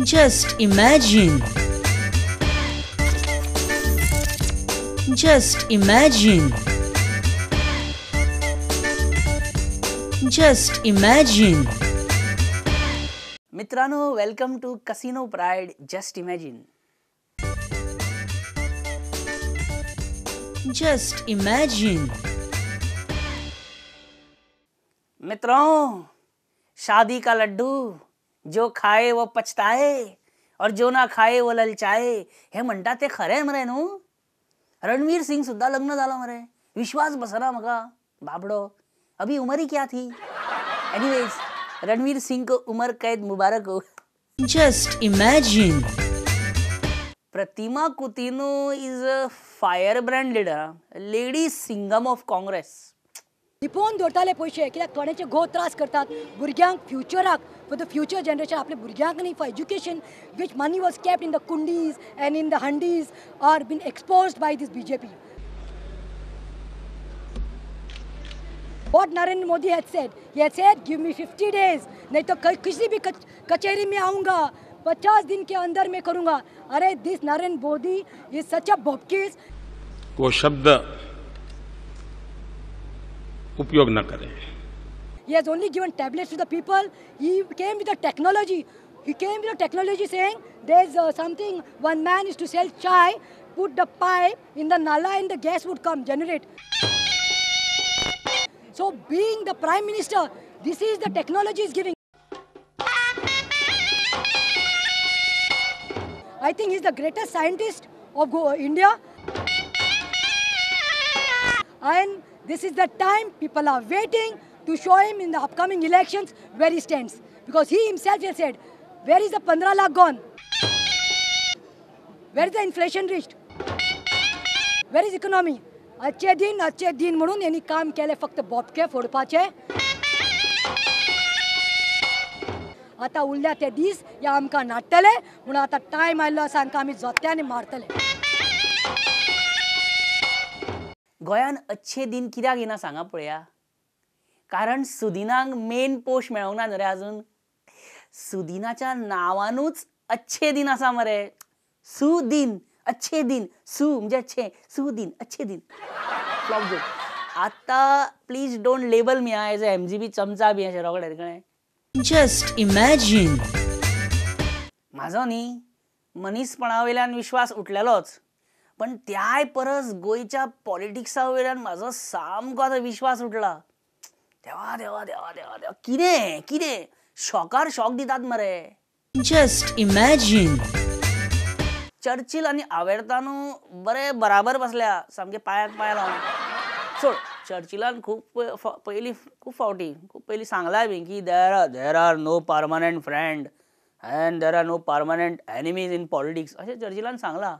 Just imagine. Just imagine. Just imagine. मित्रांनो, welcome to Casino Pride just imagine. Just imagine. मित्रों, शादी का लड्डू जो खाए वो पछताए और जो ना खाए वो ललचाए हे म्हणटा ते खरें मरे न्हू. रणवीर सिंग सुद्धा लग्न झालं मरे, विश्वास बसना म्हाका. बाबडो, अभी उमर ही क्या थी. एनीवेज, रणवीर सिंग को उम्र कैद मुबारक हो. Just imagine. Pratima Coutinho is a fire brand leader, lady Singham of Congress. लिपोवन दवरताले पयशे कित्याक थोड्यांचे घोव त्रास करतात भुरग्यांक फ्युचराक, फॉर the future generation आपल्या भुरग्यांक न्ही, for education which money was kept in the kundis and in the hundis are been exposed by this BJP. What Narendra Modi had said, he had said, give me 50 days, नहीं तो किसी भी कचहरी में आऊँगा, 50 दिन के अंदर मैं करूँगा. अरे this Narendra Modi is such a bobcase. वो शब्द उपयोग न करें. He has only given tablets to the people. He came with the technology. He came with the technology saying there's something, one man is to sell chai, put the pipe in the nala and the gas would come, generate. So being the Prime Minister, this is the technology is giving. I think he's the greatest scientist of India. And this is the time people are waiting to show him in the upcoming elections where he stands. Because he himself has said, where is the 15 lakh gone? Where is the inflation reached? Where is economy? अच्छे दिन म्हणून यांनी काम केले फक्त बोबके फोडपाचे. आता उरल्या ते दीस या आमकां नाडटले म्हणून आतां टायम आयिल्लो आसा, आमकां आमी जोत्यांनी मारतले. गोंयान अच्छे दिन कित्याक येना सांगा पळया. कारण सुदिनाक मेन पोस्ट मेळोंक ना न्हू रे अजून. सुदिनाच्या नांवानूच अच्छे दिन आसा मरे. सुदीन, अच्छे दिन, सु म्हणजे अच्छे, सुदीन, अच्छे दिन. Flop joke. आतां please don't label me as a MGB चमचा बी अशें रोखडें कळ्ळें. Just imagine. म्हाजो न्ही मनीसपणा वयल्यान विश्वास उठलेलोच, पण त्याय परस गोंयच्या पॉलिटिक्सा वयल्यान म्हाजो सामको आतां विश्वास उठला. देवा देवा देवा देवा देवा, कितें कितें शॉकार शॉक दितात मरे. Just imagine. Churchill आनी आवेर्तानो बरे बराबर बसल्या, सामके पांयाक पांय लावन. सोड, चर्चिलान खूब पयलीं खूब फावटी खूब पयलीं सांगलां बी की there are no permanent friend and there are no permanent enemies in politics अशें चर्चिलान सांगलां.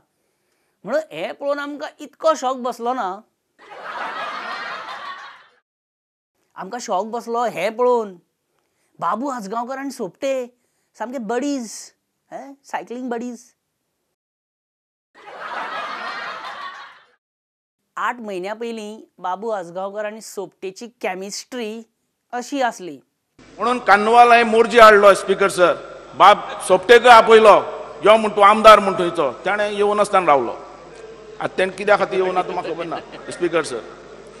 म्हणून हें पळोवन आमकां इतको शॉक बसलो ना. आमकां शॉक बसलो हें पळोवन. बाबू आजगांवकर आनी सोपटे सामके बडीज, सायकलींग बडीज. 8 म्हयन्या पयलीं बाबू आजगांवकर आनी सोपटेची केमिस्ट्री अशी आसली. म्हणून कानवाल हांवें मोर्जी हाडलो स्पीकर सर. बाब सोपटेकय आपयलो, यो म्हण तूं आमदार म्हण थंयचो, ताणें येवनासतना रावलो. आतां तेणें कित्या खातीर येवना तो म्हाका खबर ना स्पीकर सर.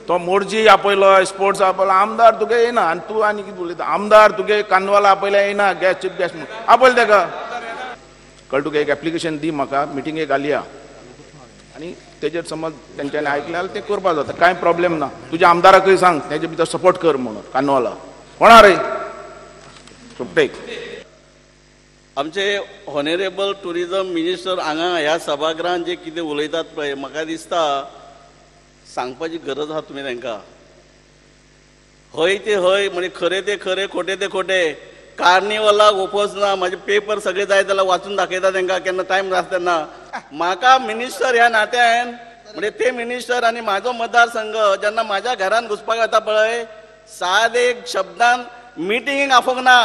तो मोर्जी आपयलो, स्पोर्ट्स आपयलो, आमदार तुगे येना आनी तूं आनी कितें उलयता. आमदार तुगे कानवाल आपयल्या येना, गॅस चीफ गॅस म्हूण आपयलो तेका. कळ्ळें तुका, एक एप्लिकेशन दी म्हाका, मिटिंगेक घालया आनी तेजेर समज तेंच्यांनी आयकलें जाल्यार तें करपाक जाता, कांय प्रॉब्लेम ना. तुज्या आमदाराकय सांग तेजे भितर सपोर्ट कर म्हणून. कानवाला कोणा रे सोपटेक. आमचे ऑनरेबल टुरिजम मिनिस्टर हांगा ह्या सभागृहान जे कितें उलयतात पळय, म्हाका दिसता सांगपाची गरज आसा तुमी तांकां. हय ते हय म्हणजे खरें ते खरें, खोटें ते खोटें. कार्निवलाक ओपोज ना, म्हाजे पेपर सगळे जाय जाल्यार वाचून दाखयता तांकां केन्ना टायम आसता तेन्ना. म्हाका मिनिस्टर ह्या नात्यान म्हणजे ते मिनिस्टर आनी म्हाजो मतदारसंघ जेन्ना म्हाज्या घरान घुसपाक वता पळय, साद एक शब्दान मिटिंगेक आफोवंक ना,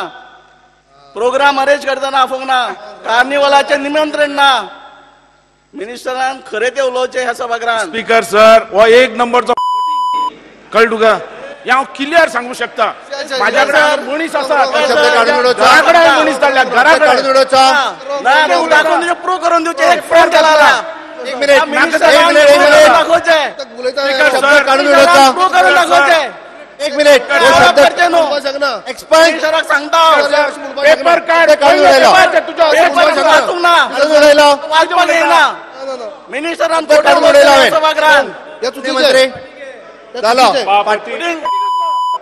प्रोग्राम अरेंज करतना आफोवंक ना, कार्निवलाचें निमंत्रण ना. मिनिस्टरान खरें तें उलोवचें ह्या सभागृहान. स्पीकर सर, हो एक नंबरचो कळ्ळें तुका. हें हांव क्लियर सांगूंक शकता. म्हाज्या कडेन मनीस आसा, घरा कडेन मनीस धाडल्या, घरा कडेन प्रूव करून दिवचें. एक फोन केला, एक मिनिट, एक मिनिट, पेपर काड, मिनिस्टरान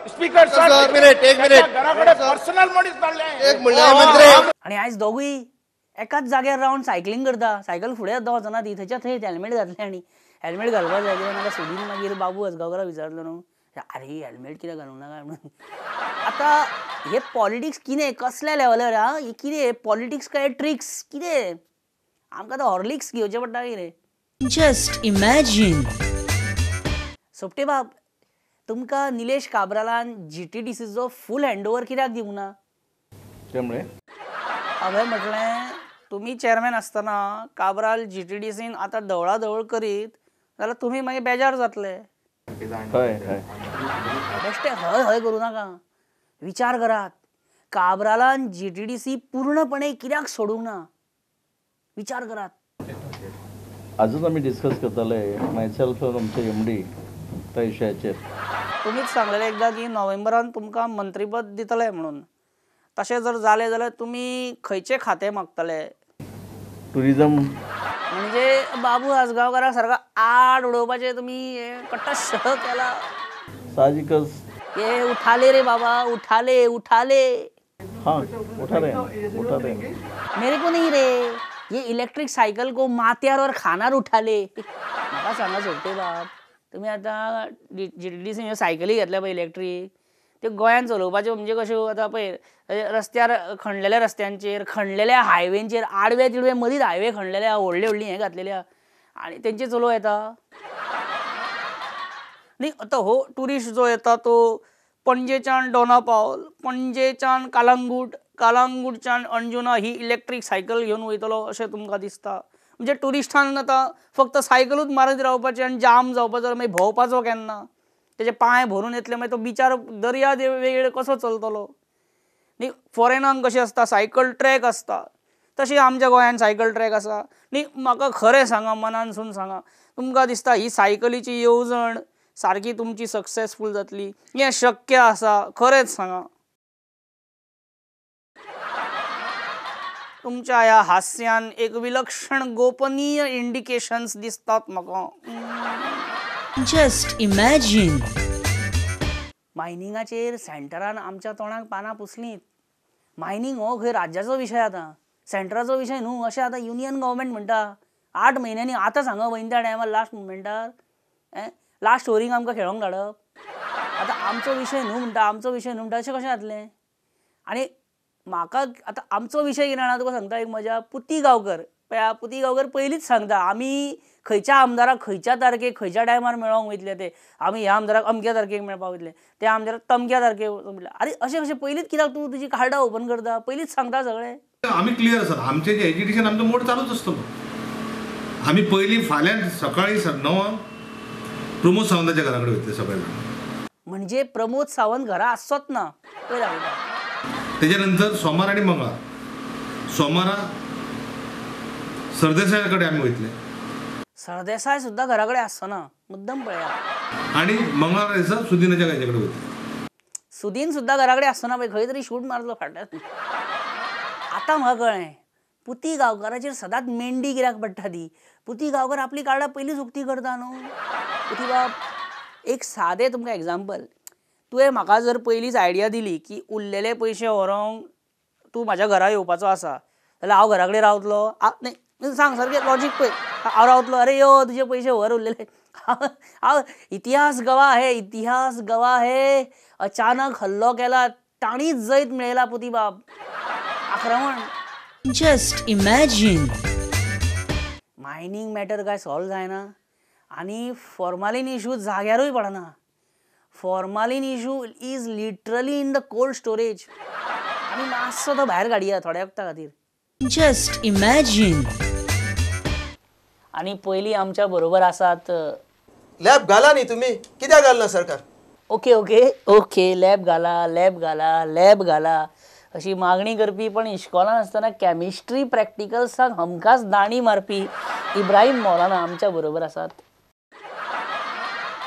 स्पीकर सर, एक मिनिट, एक मिनिट, पर्सनल मनीस धाडले. आनी आयज दोगूय एकाच जाग्यार रावन सायकलींग करता. सायकल फुडें सुद्दां वचना ती, थंयच्या थंय हेल्मेट घातलें आनी हेल्मेट घालपाक जाय कित्याक नाका. सुदीन मागीर बाबू आजगांवकाराक विचारलो न्हू, अरे हेल्मेट कित्याक घालूंक ना काय म्हणून. आतां हे पॉलिटिक्स कितें कसल्या लेवलार आं, हे कितें पॉलिटिक्स काय ट्रिक्स कितें? आमकां आतां हॉर्लिक्स घेवचें पडटा कितें? Just imagine. सोपटे बाब, तुमकां निलेश काब्रालान GTDCचो फूल हँडओवर कित्याक दिवंक ना? त्यामुळे हांवें म्हटलें तुमी चेअरमॅन आसतना काब्राल GTDCन आतां धवळाधवळ करीत जाल्यार तुमी मागीर बेजार जातले. हय हय, बेश्टे हय हय करूं नाका, विचार करात. काब्रालान GTDC पूर्णपणे कित्याक सोडूंक ना, विचार करात. आजूच आमी डिस्कस करताले मायसेल्फ आमचे MD त्या विशयाचेर. तुमीच सांगलेले एकदां की नोव्हेंबरान तुमकां मंत्रीपद दितले म्हणून, तशें जर जालें जाल्यार तुमी खंयचें खातें मागतले? टुरिजम. म्हणजे बाबू आजगांवकारा सारको आड उडोवपाचें तुमी कटश केला. साहजिकच ये उठाले रे बाबा, उठाले उठाले. हाँ उठा रहे, उठा रहे. मेरे को नहीं रे, ये इलेक्ट्रिक सायकल को माथ्यार और खानार उठाले. म्हाका सांगा सोपटे बाब, तुमी आतां GTDC ह्यो सायकली घेतल्या पळय इलेक्ट्रीक, त्यो गोंयांत चलोवपाच्यो म्हणजे कश्यो आतां पळय रस्त्यार खणलेल्या रस्त्यांचेर, खणलेल्या हायवेंचेर, आडवे तिडवे मदींच हायवे खणलेले आहा, व्हडले व्हडली हें घातलेले आहा आनी तेंचे चलोवं येता न्ही. आतां हो ट्युरिस्ट जो येता तो पणजेच्यान डोना पावल, पणजेच्यान कालांगूट, कालांगूटच्यान अंजुना ही इलेक्ट्रीक सायकल घेवन वयतलो अशें तुमकां दिसता. म्हणजे ट्युरिस्टान आतां फक्त सायकलूच मारत रावपाचें आनी जाम जावपाचो, मागीर भोंवपाचो केन्ना, तेजे पांय भरून येतले, मागीर तो बिचारो दर्या वेळ कसो चलतलो न्ही. फॉरेनाक कशें आसता सायकल ट्रॅक आसता, तशें आमच्या गोंयांत सायकल ट्रॅक आसा न्ही. म्हाका खरें सांगा, मनानसून सांगा, तुमकां दिसता ही सायकलीची येवजण सारकी तुमची सक्सेसफूल जातली? हें शक्य आसा? खरेंच सांगा. तुमच्या ह्या हास्यान एक विलक्षण गोपनीय इंडिकेशन्स दिसतात म्हाका. Just imagine. मायनिंगाचेर सेंटरान आमच्या तोंडाक पानां पुसलीं. मायनिंग हो खंय राज्याचो विशय आतां, सेंटराचो विशय न्हू अशें आतां युनियन गव्हर्मेंट म्हणटा. 8 म्हयन्यांनी आतां सांगा वयता त्या टायमार लास्ट मुमेंटार लास्ट ओवरींग आमकां खेळोंक धाडप. आतां आमचो विशय न्हू म्हणटा, आमचो विशय न्हू म्हणटा, अशें कशें जातलें? आनी म्हाका आतां आमचो विशय कितें जाणा तुका सांगता एक मजा, पुती गांवकर पळय, पुती गांवकर पयलींच सांगता आमी खंयच्या आमदाराक खंयच्या तारखेक खंयच्या टायमार मेळोंक वयतले ते, आमी ह्या आमदाराक अमक्या तारखेक मेळपाक वयतले, त्या आमदाराक तमक्या तारखेक. आरे अशें कशें पयलींच कित्याक तूं तुजी कार्डां ओपन करता, पयलींच सांगता सगळें? आमी क्लियर आसात, आमचें जें एजिटेशन आमचो मोड चालूच आसतलो. आमी पयलीं फाल्यां सकाळीं 9:00 प्रमोद सावंताच्या घरा कडेन वयतले सगळे जाण. म्हणजे प्रमोद सावंत घरा आसचोच ना पळय दाखयता. तेच्या नंतर सोमार आनी मंगळार, सोमारा सरदेसाया कडेन आमी वयतले. सरदेसाय सुद्दां घरा कडेन आसचो ना, मुद्दम पळया. आनी मंगळारा दिसा सुदिनाच्या घरा कडेन वयतले. सुदीन सुद्दां घरा कडेन आसचो ना पळय, खंय तरी शूट मारलो फाटल्यान. आतां म्हाका कळ्ळें पुती गांवकाराचेर सदांच मेंढी कित्याक पडटा ती. पुती गांवकार आपली कार्डां पयलींच उक्ती करता न्हू. पुती बाब, एक सादें तुमकां एग्जाम्पल, तुवें म्हाका जर पयलींच आयडिया दिली की उरलेले पयशे व्हरोंक तूं म्हाज्या घरा येवपाचो आसा जाल्यार हांव घरा कडेन रावतलो? न्ही सांग सारकें लॉजीक पळय, हांव रावतलो? अरे यो तुजे पयशे व्हर उरलेले. हांव इतिहास गवा है, इतिहास गवा है. अचानक हल्लो केला ताणीच जैत मेळयला पुती बाब. आक्रमण. Just imagine. Mining matter काय सॉल्व जायना आनी फॉर्मालीन इशू जाग्यारूय पडना. Formalin issue is literally in the cold storage. आनी मातसो तो भायर काडया थोड्या वखता खातीर. Just imagine. आनी पयलीं आमच्या बरोबर आसात लॅब घाला न्ही तुमी, कित्याक घालना सरकार? ओके ओके ओके लॅब घाला लॅब घाला लॅब घाला अशी मागणी करपी, पण इश्कोलान आसतना केमिस्ट्री प्रॅक्टिकल्साक हमखास दाणी मारपी इब्राहीम मौलाना आमच्या बरोबर आसात.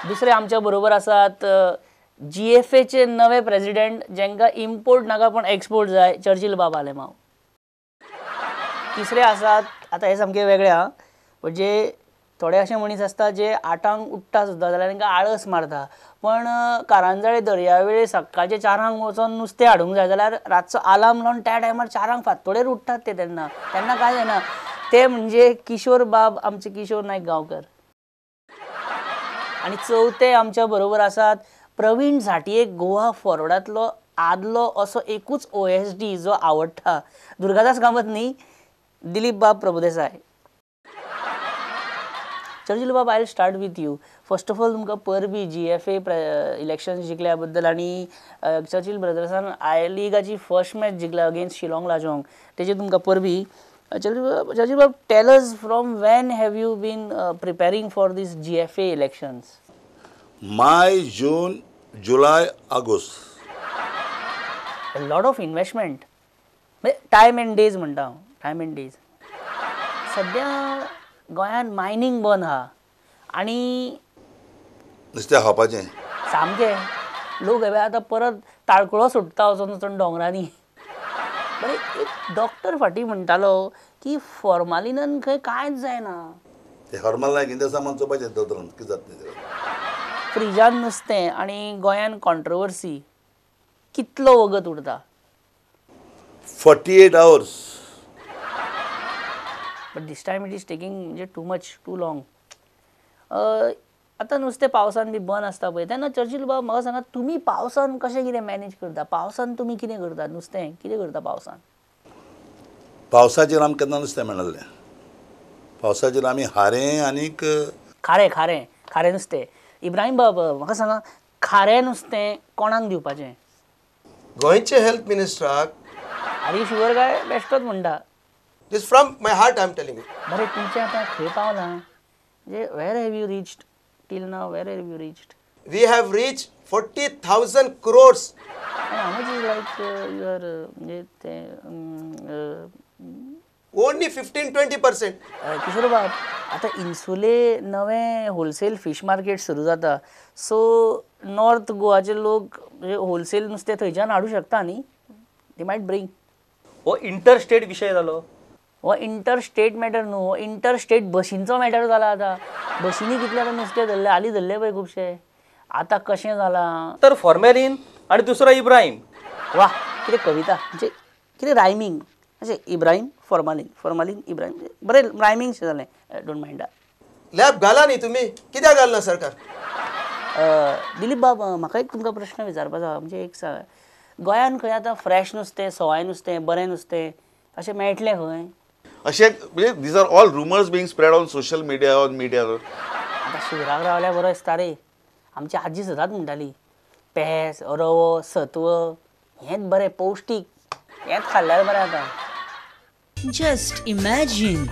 दुसरे आमच्या बरोबर आसात जीएफएचे नवे प्रेसिडेंट, जेंका इम्पोर्ट नाका पण एक्सपोर्ट जाय, चर्चिल बाब आलेमाव. तिसरे आसात, आतां हे सामके वेगळे आहा, म्हणजे थोडे अशे मनीस आसता जे 8ांक उठ्ठा सुद्दां जाल्यार तांकां आळस मारता, पण कारांजाळे दर्यावेळेर सकाळचे 4ांक वचोन नुस्तें हाडूंक जाय जाल्यार रातचो आलार्म लावन त्या टायमार 4ांक फांतोडेर उठ्ठात ते, तेन्ना तेन्ना कांय जायना. ते म्हणजे किशोर बाब, आमचे किशोर नायक गांवकर. आनी चवथे आमच्या बरोबर आसात प्रवीण झांट्ये, गोवा फॉरवर्डांतलो आदलो असो एकूच OSD जो आवडटा, दुर्गादास कामत न्ही, दिलीप बाब प्रभुदेसाय. चर्चिल बाब, I will start with you. First of all तुमकां परबी GFA election जिखल्या बद्दल आनी चर्चिल ब्रदर्सान I लिगाची फर्स्ट मॅच जिखल्या अगेन्स्ट शिलाँग लाजोंग, तेजी तुमकां परबी. चर्चिल बाब, tell us from when have you been preparing for this GFA elections? May, June, July, August. Lot of investment, म्हणजे टायम एंड डेज म्हणटा हांव, टायम एंड डेज. सद्या गोंयांत मायनींग बंद आहा आनी नुस्तें खावपाचें सामकें लोक हे आतां परत ताळकुळो सुट्टा वचोन वचोन दोंगरांनी. बरें, एक डॉक्टर फाटीं म्हणटालो की फॉर्मालिनान खंय कांयच जायना. ते फॉर्मालिन कितें सामान चोवपाचें दोतोरान, कितें जातलें. फ्रिजान नुस्तें आनी गोंयांत कॉन्ट्रोवर्सी कितलो वगत उरता? 48 hours. But this time it is taking म्हणजे टू मच, टू लॉंग. आतां नुस्तें पावसान बी बंद आसता पळय, तेन्ना चर्चिल बाब म्हाका सांगा, तुमी पावसान कशें कितें मॅनेज करता? पावसान तुमी कितें करता? नुस्तें कितें करता पावसान? पावसाचेर आमकां केन्ना नुस्तें मेळनासलें. पावसाचेर आमी हारें आनीक खारें खारें खारें नुस्तें. इब्राहीम बाब, म्हाका सांगा, खारें नुस्तें कोणाक दिवपाचें? गोंयचे हेल्थ मिनिस्टराक. आरे शुअर काय बेश्टोच म्हणटा? This from my heart I am telling you. बरें, तुमचें आतां खंय पावलां? म्हणजे where have you reached till now? Where have you reached? We have reach 40,000 crores. And how much is like your म्हणजे ते ओनली 15-20%. किशोर बाब, आतां इन्सुले नवें होलसेल फीश मार्केट सुरू जाता, सो नॉर्थ गोवाचे लोक म्हणजे होलसेल नुस्तें थंयच्यान हाडूं शकता न्ही? दे मायट ब्रिंग. हो इंटर स्टेट विशय जालो. हो इंटर स्टेट मॅटर न्हू, हो इंटर स्टेट बशींचो मॅटर जाला. आतां बशींनी कितलें आतां नुस्तें धरलें, हालीं धरलें पळय खुबशें. आतां कशें जालां तर फॉर्मेलीन आनी दुसरो इब्राहीम. वा, कितें कविता, म्हणजे कितें रायमींग. अशें इब्राहीम फॉर्मालीन, फॉर्मालीन इब्राहीम, बरें रायमींग शें जालें. Don't mind. Lab घाला न्ही तुमी, कित्याक घालना सरकार? दिलीप बाब, म्हाका एक तुमकां प्रश्न विचारपाचो आसा. म्हणजे एक सांग, गोंयांत खंय आतां फ्रेश नुस्तें, सवाय नुस्तें, बरें नुस्तें अशें मेळटलें खंय? अशें म्हणजे these are all rumours being spread on social media, on media. आतां शिवराक रावल्यार बरो दिसता रे. आमची आजी सदांच म्हणटाली, पेज, रवो, सत्व हेंच बरें पौश्टीक, हेंच खाल्ल्यार बरें आतां. Just imagine.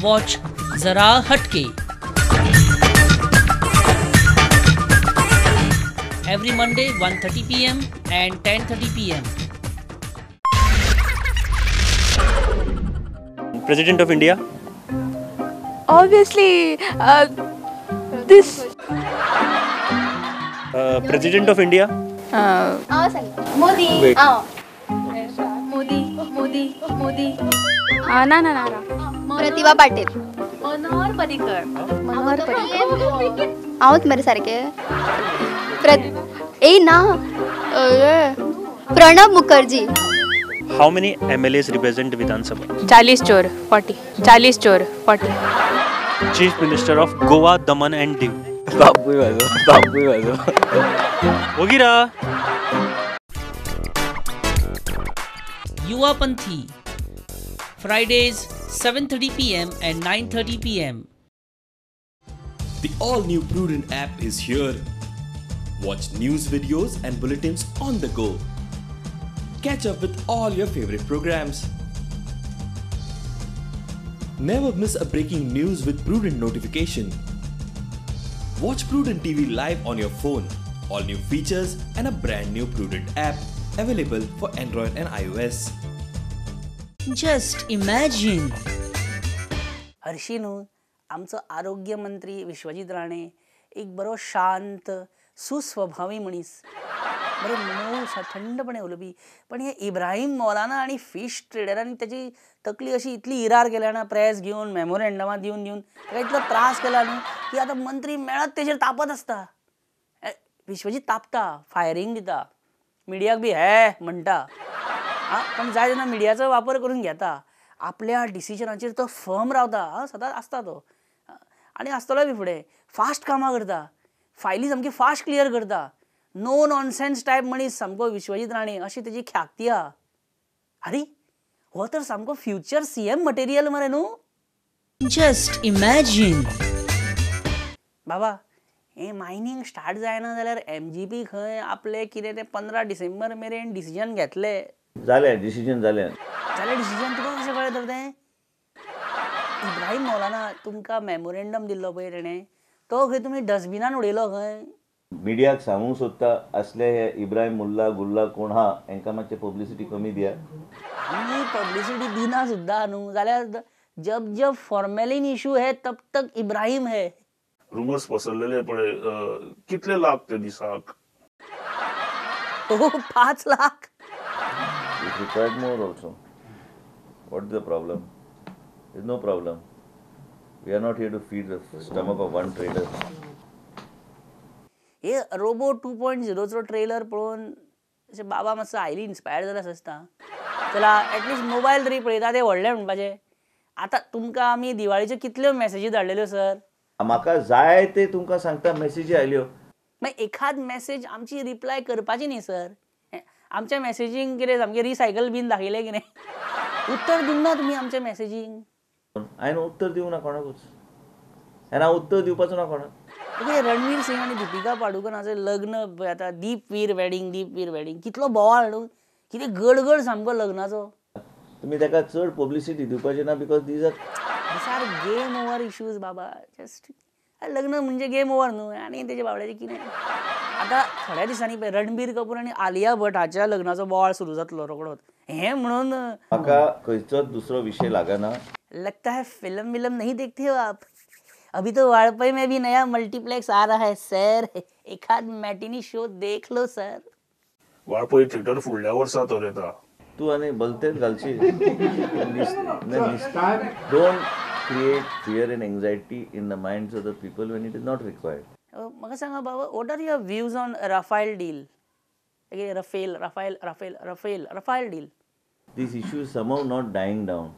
Watch Zara Hatke every Monday 1:30 PM and 10:30 PM. President of India? Obviously, this. President of India? Modi. Modi. Modi. Modi. ना ना ना ना. प्रतिभा पाटील. मनोहर पर्रीकर. मनोहर पर्रीकर. हांवच मरे सारकें. ए ना Pranab Mukherjee. How many MLAs represent Vidhan Sabha? 40 चोर 40 40 चोर 40. Chief Minister of Goa, Daman and Diu. बापूय माझो बापूय माझो वगैरे. Yuva Panthi, Fridays 7:30 PM and 9:30 PM. The all-new Prudent app is here. Watch news videos and bulletins on the go. Catch up with all your favorite programs. Never miss a breaking news with Prudent notification. Watch Prudent TV live on your phone. All new features and a brand new Prudent app available for Android and iOS. Just imagine. हरशी न्हू आमचो आरोग्य मंत्री विश्वजीत राणे एक बरो शांत सुस्वभावी मनीस, बरे मोव थंडपणे उलोवपी. पण हे इब्राहिम मौलाना आनी फिश ट्रेडरांनी ताची तकली अशी इतली इरार केल्या ना, प्रेस घेवन मेमोरेंडमां दिवन दिवन ताका इतलो त्रास केला न्हू की आतां मंत्री मेळत तेजेर तापत आसता. विश्वजीत तापता, फायरींग दिता, मिडियाक बी हे म्हणटा. आं, पण जाय तेन्ना मिडियाचो वापर करून घेता. आपल्या डिसिजनाचेर तो फर्म रावता, सदांच आसता तो आनी आसतलो बी फुडें. फास्ट कामां करता, फायली सामकी फास्ट क्लियर करता. नो नॉनसेन्स टायप मनीस सामको विश्वजीत राणे अशी तेजी ख्याती आहा. आरे हो तर सामको फ्युचर सीएम मटेरियल मरे न्हू. Just imagine. बाबा हें मायनींग स्टार्ट जायना जाल्यार एमजीपी खंय आपले कितें तें 15 डिसेंबर मेरेन डिसिजन घेतले. जालें डिसिजन जालें जालें डिसिजन. तुका कशें कळ्ळें तर तें? इब्राहिम मौलाना तुमकां मेमोरेंडम दिल्लो पळय तेणें, तो खंय तुमी डस्टबिनान उडयलो खंय. मिडियाक सांगूंक सोदता असले हे इब्राहिम मुल्ला गुल्ला कोण हा हेंकां मातशें पब्लिसिटी कमी दिया. आमी पब्लिसिटी दिना सुद्दां न्हू जाल्यार जब जब फॉर्मेलिन इशू है तब तक इब्राहिम है. रुमर्स पसरलेले पळय कितले लाख ते दिसाक? हो 5 lakh. If required more also. What is the problem? There is no problem. We are not here to feed the stomach of one trader. हे रोबो 2.0चो ट्रेलर पळोवन अशें बाबा मातसो हायली इन्स्पायर्ड जाला आसता. चला एटलिस्ट मोबायल तरी पळयता ते व्हडलें म्हणपाचें. आतां तुमकां आमी दिवाळीच्यो कितल्यो मॅसेजी धाडलेल्यो सर? म्हाका जाय ते तुमकां सांगता मॅसेजी आयल्यो. मागीर एखाद मॅसेज आमची रिप्लाय करपाची न्ही सर. आमच्या मॅसेजींक कितें सामकें रिसायकल बीन दाखयलें कितें? उत्तर दिवंक ना तुमी आमच्या मॅसेजींक. हांवें उत्तर दिवंक ना कोणाकूच आनी हांव उत्तर दिवपाचो ना कोणाक. ओके, रणवीर सिंग आनी दीपिका पाडुकोनाचें लग्न आतां दीपवीर वेडिंग, दीपवीर वेडिंग कितलो बोवाळ न्हू, कितें गडगड सामको लग्नाचो. तुमी ताका चड पब्लिसिटी दिवपाची ना because these are these are game over issues बाबा. जस्ट लग्न म्हणजे गेम ओवर न्हू. आनी तेजे बावड्याचें कितें आतां थोड्या दिसांनी पळय रणबीर कपूर आनी आलिया भट हाच्या लग्नाचो बोवाळ सुरू जातलो रोखडोच. हें म्हणून म्हाका खंयचोच दुसरो विशय लागना. लगता है फिल्म विल्म नहीं देखते हो आप. अभी तो वाळपई में भी नया मल्टीप्लेक्स आ रहा है सर, एखाद मॅटिनी शो देख लो सर. वाळपय थिएटर फुडल्या वर्सा तर येता. तूं आनी भलतेच घालशी. Don't create fear and anxiety in the minds of the people when it is not required. म्हाका सांगा बाबा, what are your views on Rafale deal? Rafale Rafale Rafale Rafale Rafale deal. This issue is somehow not dying down.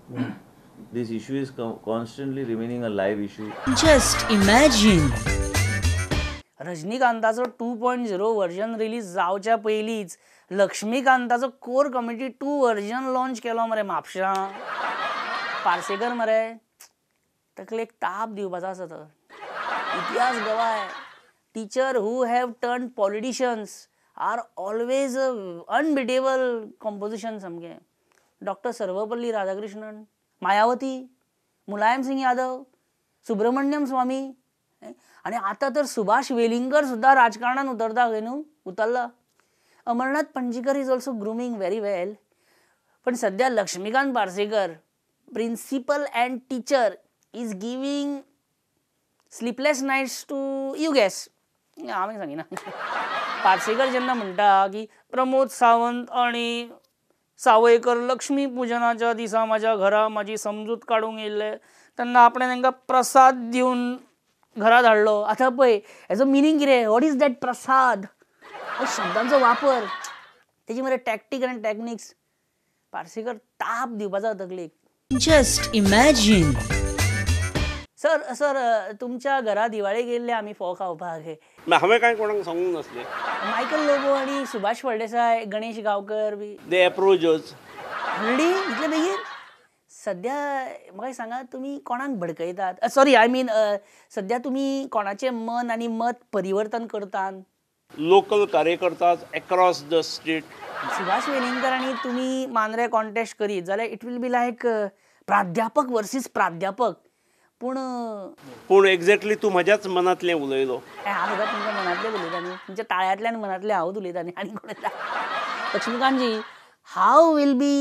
This issue is constantly remaining a live issue. Just imagine. रजनीकांताचो 2.0 version release जावच्या पयलींच लक्ष्मीकांताचो कोर committee 2 version launch केलो मरे म्हापशां. पार्सेकर मरे तकलेक ताप दिवपाचो आसा तो. इतिहास गवाय, teacher who have turn politicians are always unbeatable composition सामकें. डॉक्टर सर्वपल्ली राधाकृष्णन, मायावती, मुलायम सिंग यादव, सुब्रमण्यम स्वामी, आनी आतां तर सुभाष वेलिंगकर सुद्दां राजकारणान उतरता खंय न्हू, उतरला. Amarnath Panjikar is also grooming very well. पण सध्या Laxmikant Parsekar principal and teacher is giving sleepless nights to you guess. हांवें सांगिना. पार्सेकर जेन्ना म्हणटा की प्रमोद सावंत आनी सावयकर लक्ष्मी पुजनाच्या दिसा म्हाज्या घरा म्हाजी समजूत काडूंक येयल्ले तेन्ना आपणें तांकां प्रसाद दिवन घरा धाडलो. आतां पळय हेजो मिनींग कितें? What is that prasad? शब्दांचो वापर तेजी मरे टॅक्टीक आनी टॅक्निक्स पार्सेकर ताप दिवपाचो तकलेक. Just imagine. सर सर तुमच्या घरा दिवाळे गेल्ले आमी फोव खावपाक. हांवें कांय कोणाक सांगूंक नासलें. मायकल लोबो आनी सुभाष फळदेसाय, गणेश गांवकर बी दे एप्रोचर्स ऑलरेडी इतले बेगीन. सद्या म्हाका सांगा तुमी कोणाक भडकयतात? सॉरी I mean सद्या तुमी कोणाचें मन आनी मत परिवर्तन करतात? लोकल कार्यकर्ता across the state. Subhash Velingkar आनी तुमी मांद्रे कॉन्टेस्ट करीत जाल्यार it will be लायक प्राध्यापक वर्सीस प्राध्यापक. पूण पूण एक्झॅक्टली तूं म्हज्याच मनांतलें उलयलो. हांव सदांच तुमच्या मनांतलें उलयता न्ही, तुमच्या ताळ्यांतल्यान मनांतलें हांवूच उलयता न्ही आनी कोण उलयता. लक्ष्मीकांतजी, how will be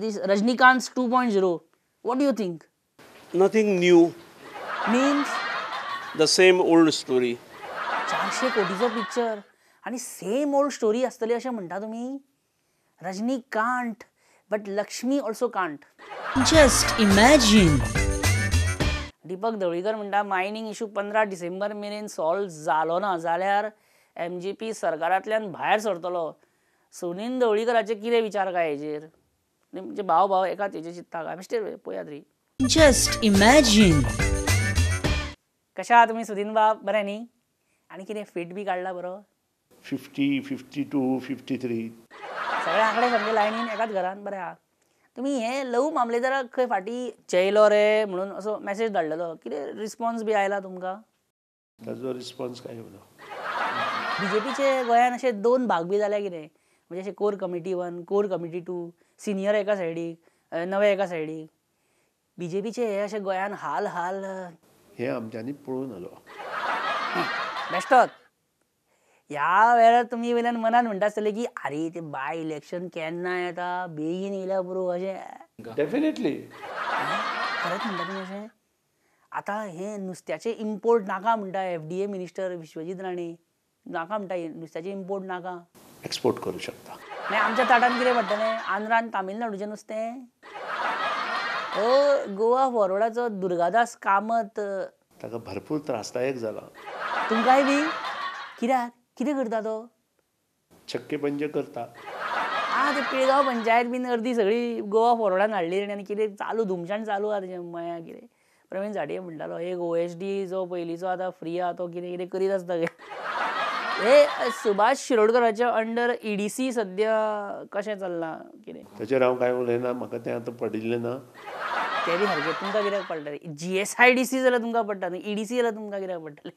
this Rajinikanth 2.0? What do you think? Nothing new. Means the same old story. 400 कोटीचो picture आनी सेम ओल्ड स्टोरी आसतली अशें म्हणटा तुमी? Rajinikanth but Lakshmi also can't. Just imagine. Deepak Dhavalikar म्हणटा मायनींग इशू 15 डिसेंबर मेरेन solve जालो ना जाल्यार MGP सरकारांतल्यान भायर सरतलो. सुनील ढवळीकराचे कितें विचार काय हेजेर? म्हणजे भाव भाव एकाच हेजेर चिंत्ता काय? बेश्टे पळयात रे. Just imagine. कशा आहा तुमी सुदीन बाब? बरें न्ही? आनी कितें फीट बी काडला बरो? 50, 52, 53 सगळे आंकडे सामके लायनीन एकाच घरान. बरें आहा. तुमी हे लव मामलेदाराक खंय फाटीं चेयलो रे म्हणून असो मॅसेज धाडलेलो, कितें रिस्पॉन्स बी आयला तुमकां? ताजो रिस्पॉन्स काय येवना. बीजेपीचे गोंयान अशे दोन भाग बी जाल्या कितें, म्हणजे अशे core committee 1, core committee 2, senior एका सायडीक, नवे एका सायडीक. बीजेपीचे हे अशे गोंयान हाल हाल हे आमच्यांनी पळोवन आलो. बेश्टोच ह्या वेळार तुमी वयल्यान मनान म्हणटा आसतले की आरे ते बाय इलेक्शन केन्ना येता, बेगीन येयल्या पुरो अशें. डेफिनेटली. खरेंच म्हणटा तुमी अशें? आतां हें नुस्त्याचें इम्पोर्ट नाका म्हणटा FDA minister Vishwajit Rane, नाका म्हणटा नुस्त्याचें इम्पोर्ट नाका. एक्सपोर्ट करूं शकता. मागीर आमच्या ताटान कितें पडटलें? आंध्रान तामिळनाडूचें नुस्तें? ओ गोवा फॉरवर्डाचो दुर्गादास कामत ताका भरपूर त्रासदायक जाला. तुमकांय बी? कित्याक? कितें करता तो? छक्के पंजे करता. आं ते पिळगांव पंचायत बीन अर्दी सगळी गोवा फॉरवर्डान हाडली आनी कितें चालू धुमशाण चालू आहा तेजें मया कितें. प्रवीण झाडये म्हणटालो एक OSD जो पयलींचो आतां फ्री आहा तो कितें कितें करीत आसता. हे सुभाष शिरोडकराच्या अंडर EDC सद्या कशें चल्लां कितें? ताचेर हांव कांय उलयना, म्हाका तें आतां पडिल्लें ना. तें बी सारकें तुमकां कित्याक पडटलें? GSIDC जाल्यार तुमकां पडटा न्ही, EDC जाल्यार तुमकां कित्याक पडटलें?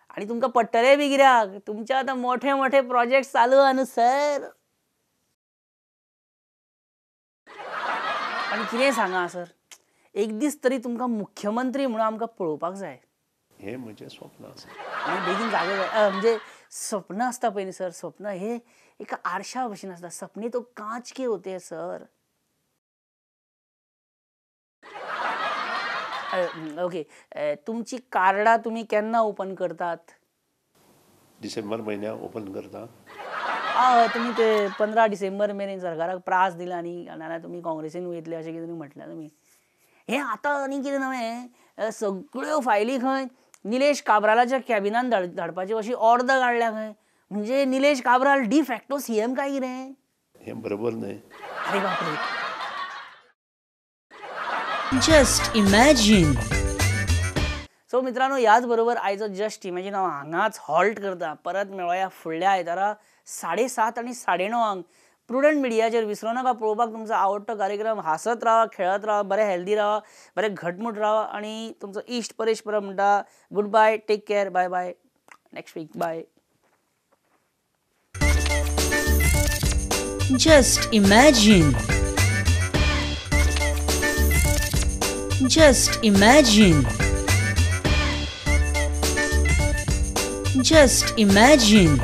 आनी तुमकां पडटलें बी कित्याक? तुमचे आतां मोठे मोठे प्रोजेक्ट चालू आहा न्हू सर. आनी कितें सांगा सर, एक दीस तरी तुमकां मुख्यमंत्री म्हणून आमकां पळोवपाक जाय. हें म्हजें स्वप्न आसा. बेगीन जागे जाय. म्हणजे स्वप्न आसता पळय न्ही सर, स्वप्न हे एका आरशा भशेन आसता. सपने तो कांच के होते हैं सर. ओके, तुमची कार्डां तुमी केन्ना ओपन करतात? डिसेंबर म्हयन्याक ओपन करता. हय, तुमी ते 15 डिसेंबर मेरेन सरकाराक प्रास दिला न्ही, नाल्यार तुमी काँग्रेसीन वयतले अशें कितें म्हटलें तुमी. हें आतां आनी कितें नवें, सगळ्यो फायली खंय निलेश काब्रालाच्या कॅबिनान धाडपाची अशी ऑर्डर काडल्या खंय. म्हणजे Nilesh Cabral de facto CM काय कितें? हें बरोबर न्हय. अरे बापरे. Just imagine. सो मित्रांनो, ह्याच बरोबर आयचो जस्ट इमॅजीन हांव हांगाच हॉल्ट करता. परत मेळोया फुडल्या आयतारा 7:30 आनी 9:30 प्रुडंट मिडियाचेर. विसरू नाका पळोवपाक तुमचो आवडटो कार्यक्रम. हांसत रावा, खेळत रावा, बरें हेल्दी रावा, बरें घटमूट रावा. आनी तुमचो इश्ट परेश परब म्हणटा good bye, take care, bye bye, next week, bye. Just imagine. Just imagine. Just imagine.